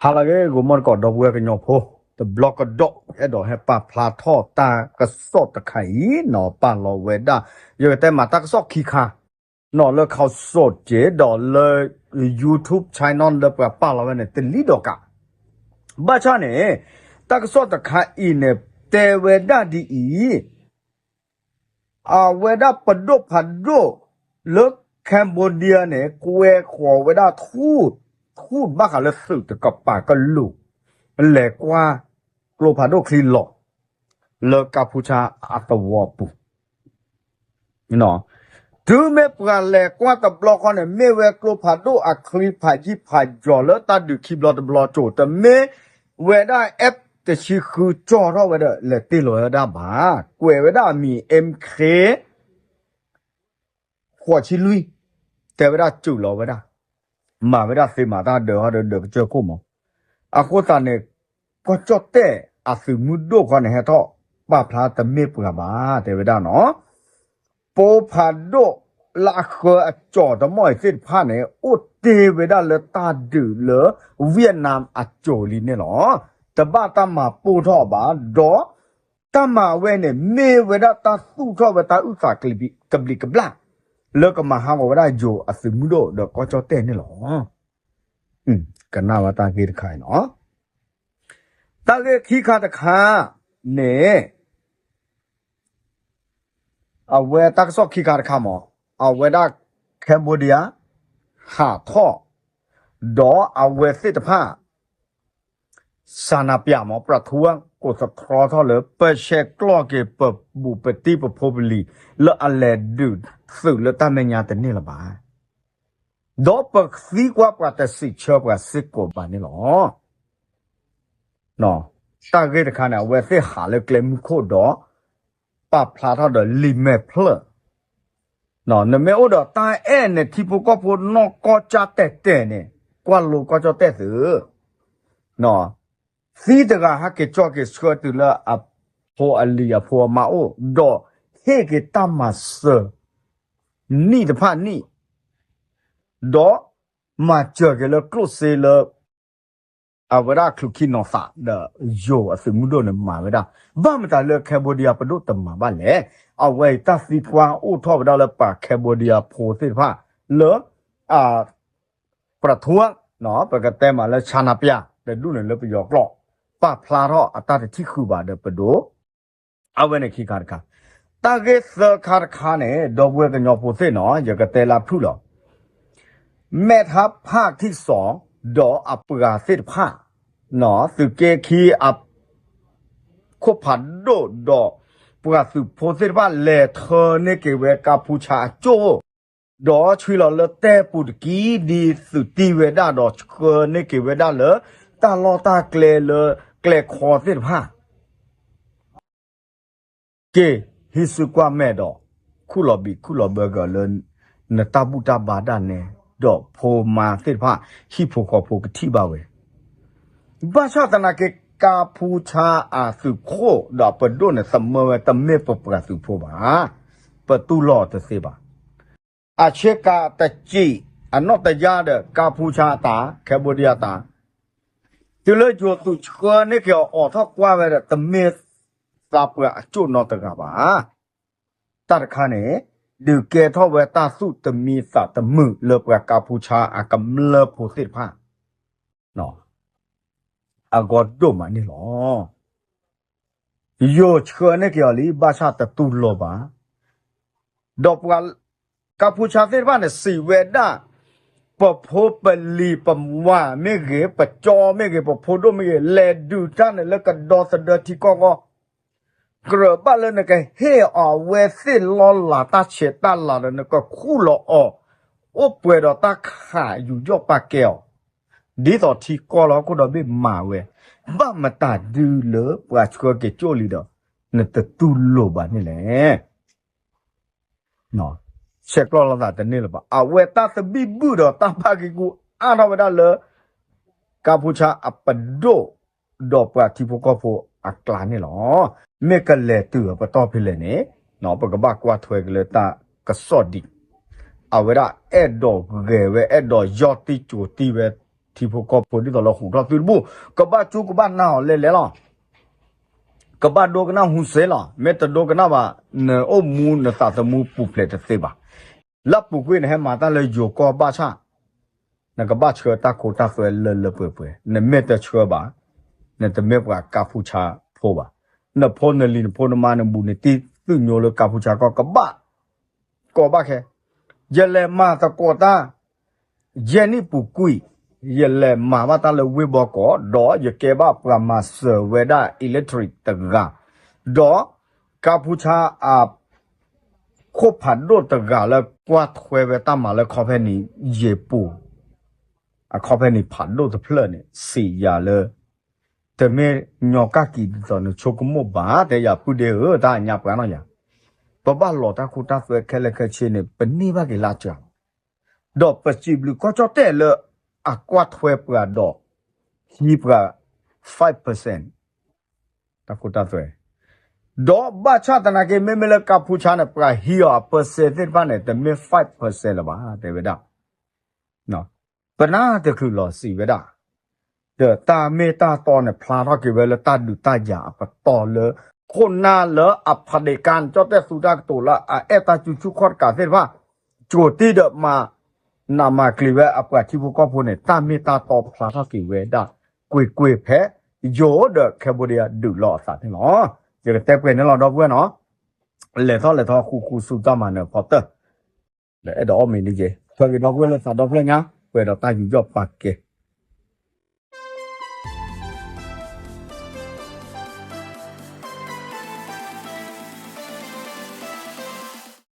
ဟါလၢအဂ့ၤ ဂီၤမီၢ်တကိး ဒီပုၢ်ဝဲၢ်ကညီဖိ တဘျီကဒီး အဲၣ်ဒိးဟဲပာ်ဖျါထီၣ်တၢ်ကစီၣ်တခါအံၤနီၤ ပာ်လီၤဝဲဒၣ် ယကတဲမးတၢ်ကစီၣ်ခံခါ နီၤ လၢခီစိးက့ၤဒီးလၢ YouTube channel လၢပှၤပာ်လီၤဝဲန့ၣ် တလံဒီးကး ဘၣ်ဆၣ်န့ၣ် တၢ်ကစီၣ်တခါအံၤန့ၣ် တဲဝဲဒၣ်ဒ်အံၤ အဝဲဒၣ်ပဒိၣ်ဖးဒိၣ်လၢ Cambodia န့ၣ် ကွဲဃီၤဝဲဒၣ်ထူၣ် ထူၣ်ဘၣ်ဃးလၢသုးတကပၤကလူး လဲၤကွၢ်ကျိဖးဒိၣ်ချံလီၤ လၢကၢ်ဖူဆါအသဝီပူၤ တုၤမ့ၢ်ပှၤလဲၤကွၢ်တဘျီဃီန့ၣ် မ့ၢ်ဝဲကျိဖးဒိၣ်အချံဖးယံာ်ဖးယီၤလၢတၢ်ဒုးခံဘျီတဘျီကၠိၤ တမ့ၢ်ဝဲဒၣ် F တဆံဃုကၠီထီၣ်ဝဲဒီး လဲၤတ့ၢ်လီၤဝဲဒၣ်ဘၣ် ကွဲးဝဲဒၣ်အမံၤ M K ဃိးဆံလွံၢ် တဲဝဲဒၣ်စူးလီၤဝဲဒၣ် မၤဝဲဒၣ်သ့မၤတၢ်ဒၢးဟီၣ်ဒၢးဒၢးကစၢၢ်ခိၣ်မး အဃိသတးန့ၣ် ကီၢ်ကၠီၣ်တဲၣ်အသုးမုၢ်ဒိၣ်ဃီန့ၣ် ဟဲထီၣ်ပာ်ဖျါတမ့ၢ်ပှၤဘၣ် တဲဝဲဒၣ်နီၤ ပိဖးဒိၣ်လၢအဃၢအကၠီၤတမီၢ်အံၤသ့ၣ်တဖၣ်န့ၣ် အိၣ်တ့ၢ်ဝဲဒၣ်လၢတၢ်ဒုးလၢ Vietnam အကၠိၤလံန့ၣ်လီၤ. တဘၣ်တၢ်မၤပိၢ်ထီၣ်ဘၣ် ဒီး တၢ်မၤဝဲန့ၣ် မ့ၢ်ဝဲဒၣ်တၢ်သူၣ်ထီၣ်ဝဲတၢ်အုၣ်သးကဘျံးကဘျၣ် လၢကမၤဟးဂီၤဝဲဒၣ်ယိၤအသုးမုၢ်ဒိၣ်ဒီးကီၢ်ကၠီၣ်တဲၣ်န့ၣ်လီၤ. ကနၣ်ဝဲတၢ်ဂ့ၢ်တခါအံၤနီၤ တၢ်ဂ့ၢ်ခံခါတခါန့ၣ် အဝဲတၢ်ကစီၣ်ခံခါတခါမး အဝဲဒၣ် Cambodia ဟးထီၣ် ဒီးအဝဲသ့ၣ်တဖၣ် စၤနၤပျးမး ပြးထူဝဲ ကိးသတြီထီၣ်လၢ ပဆဲးကျိးက့ၤပဘူးပတံၢ်ပဖိပလံၤ လၢအလဲၤဒုးသုးလၢတၢ်မဲာ်ညါတန့ၢ်လၢၤဘၣ် ဒီးပသံကွၢ်ပှၤတစံးဆၢပှၤစ့ၢ်ကီးဘၣ်န့ၣ်လီၤ. တၢ်ဂ့ၢ်တခါန့ၣ် အဝဲသ့ၣ်ဟးလၢကျဲမုၢ်ခိၣ်ဒီး ပာ်ဖျါထီၣ်ဒီးလံာ်မဲာ်ဖျၢၣ် နမ့ၢ်အိၣ်ဒီးတၢ်အဲၣ်န့ၣ် ထံဖိကီၢ်ဖိနီၢ်ကီၢ်ကၠၢ်တဲာ်တဲာ်န့ၣ် ကွၢ်လိကီၢ်ကၠီၣ်တဲာ်သုး သံတဂၤဟဲက့ၤကၠီက့ၤဆှၢတုၤလၢအဖိအလံၤအဖိအမါအိၣ် ဒီးဟ့ၣ်က့ၤတၢ်မၤစၢၤ နံၣ်တဖၣ်နံၣ် ဒီးမၤစၢၤက့ၤလၢကျိၣ်စ့လၢ အဝဲဒၣ်ချုးခံနီၤသးဒီး ယိၤအသုးမုၢ်ဒိၣ်န့ၣ်မၤဝဲဒၣ် ဘၣ်မတၤလၢ Cambodia ပဒိၣ်တမၤဘၣ်လဲၣ်. အဝဲအံၤတၢ်သံကွၢ်အိၣ်ထီၣ်ဝဲဒၣ်လၢပှၤ Cambodia ဖိသ့ၣ်တဖၣ် လၢ ပြးထူဝ် ပကတဲမးလၢ ဆါနၤပျၢ် တဒူၣ်န့ၣ်လၢပယီၤကျိာ် ပာ်ဖျါထီၣ်အတၢ်တထံၣ်ဃုာ်ဘၣ်ဒီးပဒိၣ် အဝဲန့ၣ်ခံခါတခါ တၢ်ဂ့ၢ်သၢခါတခါန့ၣ် ဒီပုၢ်ဝဲၢ်ကညီဖိသ့ၣ်နီၤ ယကတဲလၢဖုၣ်လီၤ မဲာ်ထါဖးထံၣ်စီၤ ဒီးအပှၤသ့ၣ်တဖၣ် သုးက့ခံအ ခိၣ်ဖးဒိၣ်ဒီး ပှၤသုးဖိသ့ၣ်တဖၣ်လဲၤထၢန့ၢ်က့ၤဝဲကၢ်ဖူဆါအကၠိၣ် ဒီးဆှံလီၤလၢတဲပူၤတကံၢ် ဒ်သုးတံၢ်ဝဲဒၣ်ဒီးဆှၢန့ၢ်က့ၤဝဲဒၣ်လၢ တၢ်လီၢ်တၢ်ကျဲလၢကျဲခီသ့ၣ်တဖၣ် က့ၤဟံးစုကွၢ်မဲာ်ဒီး ခူၣ်လီၤဘံးခူၣ်လီၤဘၢကလၢ နတၢ်ဘူၣ်တၢ်ဘါဒၣ်နဲ ဒီးဖိမါသ့ၣ်တဖၣ် ဟံၣ်ဖိဃီဖိကထံၣ်ဘၣ်ဝဲ ဘၣ်ဆၣ်သနာ်က့ ကၢ်ဖူဆါအသုးခိၣ်ဒီးပဒိၣ်န့ၣ် သမၢဝဲတမ့ၢ်ပပှၤသုးဖိဘၣ်. ပတူၢ်လိာ်တသ့ဘၣ်. အဆ့ကၤတစံး အနီၢ်တယၢ်ဒီး ကၢ်ဖူဆါအတၢ် Cambodia တၢ် တုၤလၢယိၤသုးဆှၢန့ၢ်က့ၤအီၤ အိးထီၣ်ကွၢ်ဝဲဒီး တမ့ၢ်သးပှၢ်အကၠိၣ်နီတဂၤဘၣ်. တၢ်တခါန့ၣ် ဒုးကဲထီၣ်ဝဲတၢ်သူၣ်တမံသးတမုာ်လၢပှၤကၢ်ဖူဆါအကမျၢၢ်ဖိသ့ၣ်တဖၣ် အဂီၢ်ဒိၣ်မးန့ၣ်လီၤ. ယိၤဆှၢန့ၢ်က့ၤအီၤလံ ဘၣ်ဆၣ်တတူၢ်လိာ်ဘၣ်. ဒီးပှၤကၢ်ဖူဆါသ့ၣ်တဖၣ်န့ၣ် စံးဝဲဒၣ် ပဖိပလံၤပဝၤမ့ၢ်ဂ့ၤ ပကၠီမ့ၢ်ဂ့ၤ ပဖိဒိၣ်မ့ၢ်ဂ့ၤ လဲၤဒုးတၢ်န့ၣ်လၢကဒီသဒၢထံကီၢ်ဂီၢ် ကြၢးဘၣ်လၢနကဟ့ၣ်အီၤအဝဲသ့ၣ်လီၢ်လၤတၢ်ဆဲးတၢ်လၤဒီး နကခူၣ်လီၤအီၤ အိၣ်ပှဲၤဒီးတၢ်ခးယူးယီၣ်ပာ်ကဲအီၤ ဒ်သိးထံကီၢ်လၢဟီၣ်ခိၣ်ဒီဘ့ၣ်မၤဝဲ ဘၣ်မတၤဒုလၢပှၤဆှၢက့ၤကၠိၣ်လံဒီး နတတူၢ်လိာ်ဘၣ်န့ၣ်လဲၣ်. ဆဲးကျိးလိာ်သးတန့ၢ်လၢၤဘၣ်. အဝဲတၢ်သဘံၣ်ဘုၣ်ဒီးတၢ်ဘၣ်ဂံၢ်ဂူာ်အါထီၣ်ဝဲဒၣ်လၢ ကၢ်ဖူဆါအပဒိၣ် ဒီးပှၤထံဖိကီၢ်ဖိအကျါန့ၣ်လီၤ. မ့ၢ်ကလဲၤတုၤအပတီၢ်ဖဲလဲၣ်န့ၣ် ပကဘၣ်ကွၢ်ထွဲက့ၤလၢတၢ်ကစီၣ်ဒံး အဝဲဒၣ်အဲၣ်ဒိးဂဲၤဝဲ အဲၣ်ဒိးယီၢ်တံၢ်ကၠိၤတံၢ်ဝဲ ထံဖိကီၢ်ဖိဒ်သိးလၢဃုးထီၣ်သုတဘူၣ်, ကဘၣ်ကၠူကဘၣ်နၢ်အီၤလဲၤလဲၤလီၤ. ကဘၣ်ဒိကနၣ် Hun Sen လီၤ. မ့ၢ်တဒိကနၣ်ဘၣ် နအိၣ်မူနသးသမူပူၤဖျဲးတသ့ဘၣ်. လၢအပူၤကွံာ်နဟဲမၤတၢ်လၢယိၤကီၢ်ဘၣ်ဆၣ် နကဘၣ်ဆှၢတၢ်ခိတၢ်သွဲလၢလၢပှဲၤပှဲၤ, နမ့ၢ်တဆှၢဘၣ် နတမ့ၢ်ပှၤကါဖူဆါဖိဘၣ်. နဖိနလံၤနဖိနမါနဘူးနတံၢ်သူၣ်ညိလၢကါဖူဆါကီၢ် ကဘၣ်ကိးဘၣ်ခဲ, ယလဲၤမၤသကိးတၢ် ယဲၢ်နံၣ်ပူၤကွံာ် ယလဲၤမၤဘၣ်တၢ်လၢဝ့ၢ်ဘီကီး ဒီးယကဲဘၣ်ပှၤမၤစၢၤဝဲဒၣ် electric တဂၤ, ဒီးကါဖူဆါအ ခိၣ်ဖးဒိၣ်တဂၤလၢကွၢ်ထွဲဝဲတၢ်မၤလၢ company ယဲၢ်ပူၤ, အ company ဖးဒိၣ်တဖျၢၣ်န့ၣ် စံးယၤလၢ တမ့ၢ်ညီကၣ်ကံၤဒ်သိးနဆိကမိၣ်ဘၣ် တဲယၤ ပုၢ်ဒ့ဧၢ တၢ်အညါပှၤနီၢ်ယၤ, ပဘၣ်လီၤတၢ်ခိတၢ်သွဲခဲလၢာ်ခဲဆ့န့ၣ် ပန့ၢ်ဘၣ်က့ၤလၢအစှၤ, ဒီးပစံးဘျုးကီၢ်ကၠီၣ်တဲၣ်လၢ အကွၢ်ထွဲပှၤဒီး ဟံးပှၤ five percent တၢ်ခိတၢ်သွဲ, ဒီးဘၣ်ဆၣ်သနာ်က့ မ့မ့ၢ်လၢကါဖူဆါန့ၣ် ပှၤဟံးအီၤအ percent သ့ၣ်တဖၣ်န့ၣ် တမ့ၢ် five percent လၢၤဘၣ် တဲဝဲဒၣ်. ပနၢ်တချုးလီၤစံးဝဲဒၣ်, ဒီးတၢ်မ့ၢ်တၢ်တီန့ၣ် ဖျါထီၣ်က့ၤဝဲလၢတၢ်ဒုးတၢ်ယၤအပတီၢ်လၢ ခိၣ်နၢ်လၢအဖးဒ့းကါန့ၣ် ကၠီၣ်တဲၣ်သူတၢ်ကတိၤလၢအအဲၣ်တၢ်စုဆူၣ်ခီၣ်တကးသ့ၣ်တဖၣ် ကိးတံၢ်ဒီးမၤ နးမၤကျံၤဝဲအပှၤထံဖိကီၢ်ဖိန့ၣ် တၢ်မ့ၢ်တၢ်တီဖျါထီၣ်က့ၤဝဲဒၣ် ကွ့ၢ်ကွ့ၢ်ဖဲ ယိၤဒီး Cambodia ဒုးလီၤအသးန့ၣ်လီၤ. ယကတဲပှဲၤန့ၣ်လီၤ ဒီပုၢ်ဝဲၢ်နီၤ, လဲၤထီၣ်လဲၤထီၣ်ဃူဃူဆူတၢ်မၤနၢၤဖီတၢၢ်, ဒီးအဲၣ်ဒိးအီၣ်မ့ၤဒ်က့ၤ ထွဲက့ၤဒီပုၢ်ဝဲၢ်လၢသးဒီဖျၢၣ်ညါ ပှဲၤဒီးတၢ်ယူးယီၣ်ပာ်ကဲ